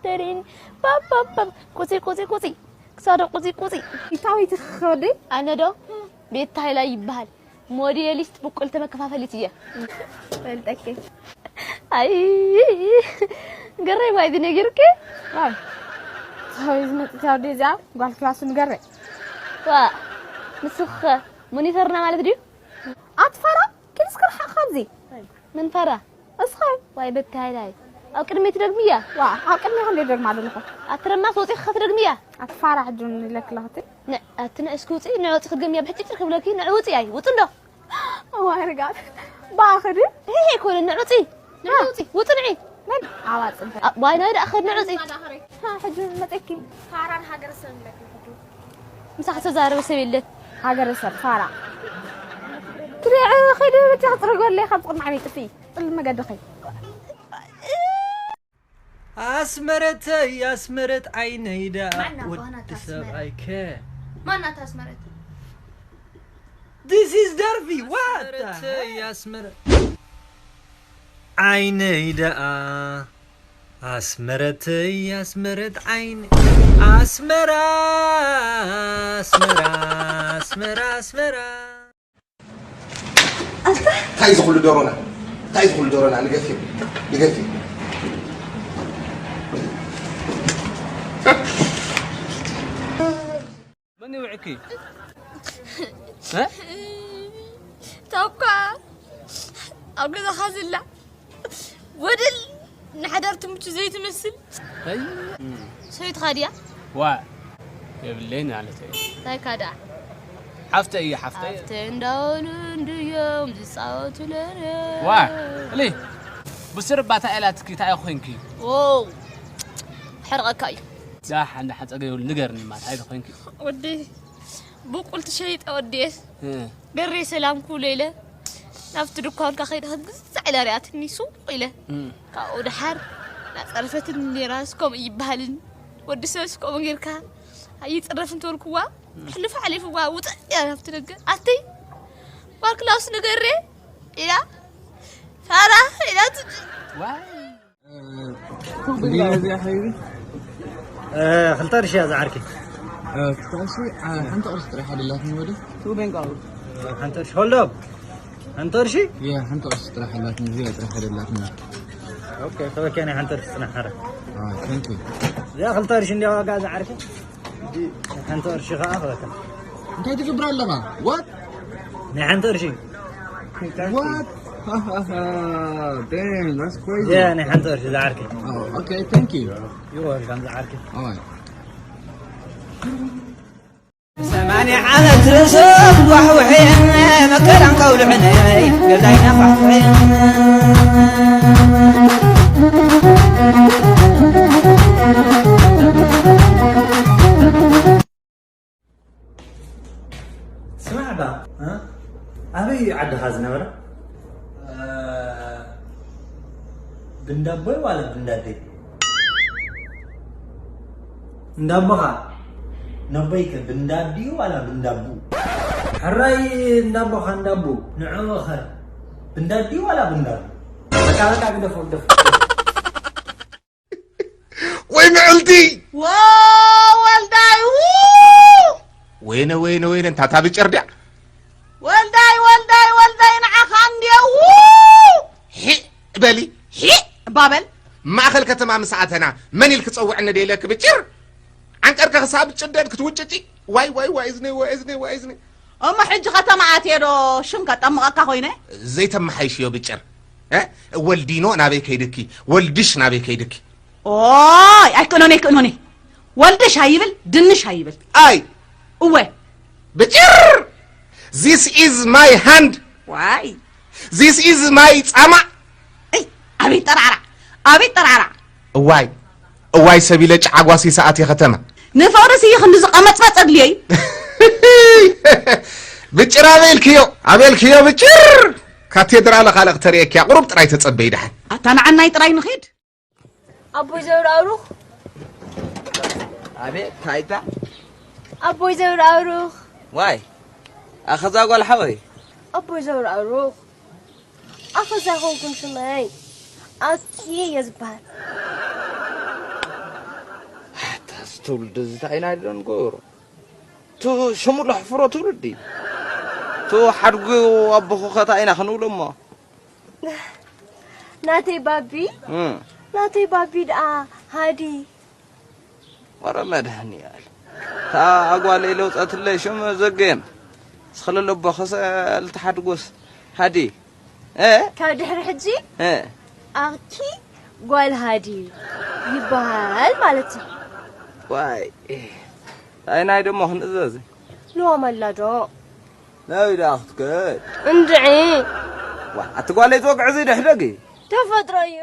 ተሪን ፓፓፓ ቁጺ ቁጺ ቁጺ ክሳዶ ቁጺ ቁጺ። ኢታዊት ክኸዲ ኣነ ዶ ቤታ ሃይላ ይበሃል። ሞዴሊስት ብቁልቲ መከፋፈሊት እየ። ፈልጠኪ። ኣይ፣ ገረይ ዋይ፣ እዚ ነጊሩኪ? ኣይ፣ ታዊ ዝመጽእ ታው ዲዛ ጓል ክላሱ ንገረይ። ዋ፣ ንስኺ ሞኒተርና ማለት ድዩ? ኣትፈራ፣ ኪድስኪ ርሓቕ ካብዚ። ምን ፈራ? እስኸ? ዋይ፣ በታይ ላይ። ኣብ ቅድሚት ደግምያ? ዋ፣ ኣብ ቅድሚ ክንደይ ደግማ ኣለኹ? ኣትረማ፣ ወፂ ክትደግምያ? ኣትፋራ፣ ሕጂ ውን ኢለኪ ኣለኹ። ን-፣ ኣቲ ንዕስኪ ውፂ፣ ንዕውፂ ክትገምያ፣ ብሕጭጭር ክብለኪ፣ ንዕውፂ ኣይ፣ ውፂ እንዶ። እዋይ ርጋት። ባእኽዲ? ሄሄ ኮነ፣ ንዕውፂ። ንዕውፂ፣ ውፂ ንዒ። መን? ኣዋ፣ ፅንተ። ኣ-፣ ዋይ፣ ናይ ደኣ ኸድ ንዕውፂ። ታ፣ ሕጂ መፀኪ። ፋራን ሃገር ሰብለኪ ሕጂ። ምሳኻ ተዛረበ ሰብ የለን። ሃገረ ሰብ ፋራ። ትሪዒ ኸይዲ ብቻ ክፅርጎለይ ካብ ጥቕሚ ዓብይ ጥፊ። ጥል መገዲ ኸይ። ኣስመረተይ ኣስመረት ዓይነይ ደኣ ማና ወዲ ጓና ታስመረ? ሰብኣይከ። ማና ታስመረት? This is ደርፊ፣ what the ኣስመረተይ hell? ኣስመረ ዓይነይ ደኣ ኣስመረተይ ኣስመረት ዓይነይ ኣስመራ ኣስመራ ኣስመራ ኣስመራ። ኣንታ እንታይ እዚ ኩሉ ዶሮና? እንታይ እዚ ኩሉ ዶሮና? ንገፊ፣ ንገፊ። መን ይውዕኪ? እ? ታኳ ኣብ ገዛኻ ዝላ ወደል ንሓዳር ትምቹ ዘይትመስል። ኣይ። ሰበይትኻ ድያ? ዋ፣ የብለይን ማለት እዩ። እንታይ እካ ደኣ? ሓፍተይ እየ፣ ሓፍተይ። ሓፍተይ እንዳበሉ እንድዮም ዝፃወቱ ለለ። ዋ፣ እሊ፣ ብስርባታ ኢላትኪ፣ እንታይ ኮይንኪ? ዎው፣ ሕርቐካ እዩ። ዳሓን፣ ዳሓን፣ ጸገም የብሉ፣ ንገርኒ፣ ማ፣ እንታይ ኮይንኪ? ወዲ፣ ብቁልቲ ሸይጠ ወዲኤ። እ። ገሬ ሰላም ኩሉ ኢለ ናብቲ ድኳንካ ከይደ ክትግዛዕ ኢላ ሪኣትኒ ሱቕ ኢለ። እም። ካብኡ ደሓር ናጸረፈትኒ ነይራ። እስከምኡ ይበሃልን ወዲ ሰብስ ከምኡ ጌርካ ኣይጽረፍን ተበልኩዋ። እም። ሕልፍ ሓሊፍዋ ውጽእ ኢላ ናብቲ ደገ። ኣተይ ጓል ክላውስ ንገሬ ኢላ ፋራ ኢላ ትጅ- ዋይ። ክልተ ቅርሺ እያ ዝዓርኪ። ክልተ ቅርሺ፣ ሓንቲ ቅርሺ ጥራሕ ኣደላትኒ ወደ። ሓንቲ ቅርሺ፣ hold up። ሓንቲ ቅርሺ? ያ፣ ሓንቲ ቅርሺ ጥራሕ ኣላትኒ፣ እዚኣ ጥራሕ ኣደላትኒ። ኦኬ፣ ተወከኒ ሓንቲ ቅርሺ ጽናሕ ሓረ። ኣዎ፣ thank you። እዚኣ ክልተ ቅርሺ እንዲያ ዋጋ ዝዓርኪ። ሓንቲ ቅርሺ ኸዓ ክበካ። እንታይ ትገብር ኣለኻ? What? ናይ ሓንቲ ቅርሺ። What? Damn, that's crazy. Yeah፣ ናይ ሓንቲ ቅርሺ ዝዓርከይ። Oh, okay, thank you. You're welcome ዝዓርከይ። ኣዋይ። ሰማንያ ዓመት ርእሶም ጓሕጉሐ መከራን ከውልዕነይ ገዛይ ናፋሕፍሐ። ስማዕ ባ፣ እ? ኣበይ እዩ ዓድኻ ዝነበረ? እ፣ ብንዳቦይ ዋላ ብንዳደይ? እንዳቦኻ። ነቦይከ ብንዳድዩ ዋላ ብንዳቡ? ሕራይ እንዳቦኻ እንዳቡ። ንዕኡኸ ብንዳድዩ ዋላ ብንዳቡ? በቃ፣ በቃ፣ ግደፎ፣ ግደፎ። ወይ ምዕልቲ! ዎ፣ ወልዳይ፣ ው! ወይነ፣ ወይነ፣ ወይነ፣ እንታ እታ ብጭር ድያ? ወልዳይ፣ ወልዳይ፣ ወልዳይ፣ ንዓኻ እንድየ፣ ው! ሒእ በሊ። ሒእ እባ በል። ማእኸል ከተማ ምስ ኣተና፣ መን ኢልኪ ጸውዕኒ ደይለኪ ብጭር? ዓንቀርካ ክሳብ ጭደድ ክትውጭጪ። ዋይ፣ ዋይ፣ ዋይ፣ እዝነይ፣ ዋይ፣ እዝነይ፣ ዋይ፣ እዝነይ። እሞ ሕጂ ከተማ ኣትየ ዶ ሽም ከጠምቐካ ኮይነ? ዘይተመሓይሽዮ ብጭር። እ? ወልዲኖ ናበይ ከይድኪ? ወልድሽ ናበይ ከይድኪ? ኦይ፣ ኣይክእኖን፣ ኣይክእኖን። ወልድሽ ኣይብል፣ ድንሽ ኣይብል። ኣይ። እወ። ብጭር! This is my hand። ዋይ። This is my ጻማ። እይ፣ ኣቤት ጠራዕራዕ፣ ኣቤት ጠራዕራዕ። እዋይ፣ እዋይ ሰብ ኢለ ጫዓጓሲ ሰኣት እየ ከተማ። ንፍቕሪ ስይ ክንዲ ዝቐመጽመጽ ኣድልዮ እዩ። ብጭር ኣበልክዮ፣ ኣበልክዮ ብጭር። ካቴድራል ካልእ ክተርእየኪ እያ፣ ቁሩብ ጥራይ ተጸበይ ደሓን። ኣታ ንዓናይ ጥራይ ንኺድ። ኣቦይ ዘብርኣብሩኽ። ኣቤት፣ ታይታ። ኣቦይ ዘብርኣብሩኽ። ዋይ፣ ኣኸዛ ጓል ሓወይ። ኣቦይ ዘብርኣብሩኽ። ኣኸዛ ኾንኩም ሽመይ ኣኪ እየ ዝበሃል። ትውልዲ እዚ እንታይ ኢና ዶ ንገብሮ? ቱ ሽሙ ለሕፍሮ ትውልዲ። ቱ ሓድጉ ኣቦኹ ከታ ኢና ክንብሎ እሞ። ናተይ ባቢ እም፣ ናተይ ባቢ ደኣ ሃዲ ወረ መድህን ያል። እታ ኣጓለይ ለውፀትለይ ሽም ዘገየም። ስኸለለ ኣቦ ኸሰ ልትሓድጎስ ሃዲ። እ? ካብ ድሕሪ ሕጂ እ? ኣኪ ጓል ሃዲ ይበሃል ማለት እዩ። ዋይ። እንታይ ናይ ደሞ ክንእዘዝ? ልዋም ኣላ ዶ? ናበይ ደኣ ክትከድ? እንድዒ ዋ፣ ኣቲ ጓለይ ትወግዕ እዚ ድሕደጊ። ተፈጥሮ እዩ።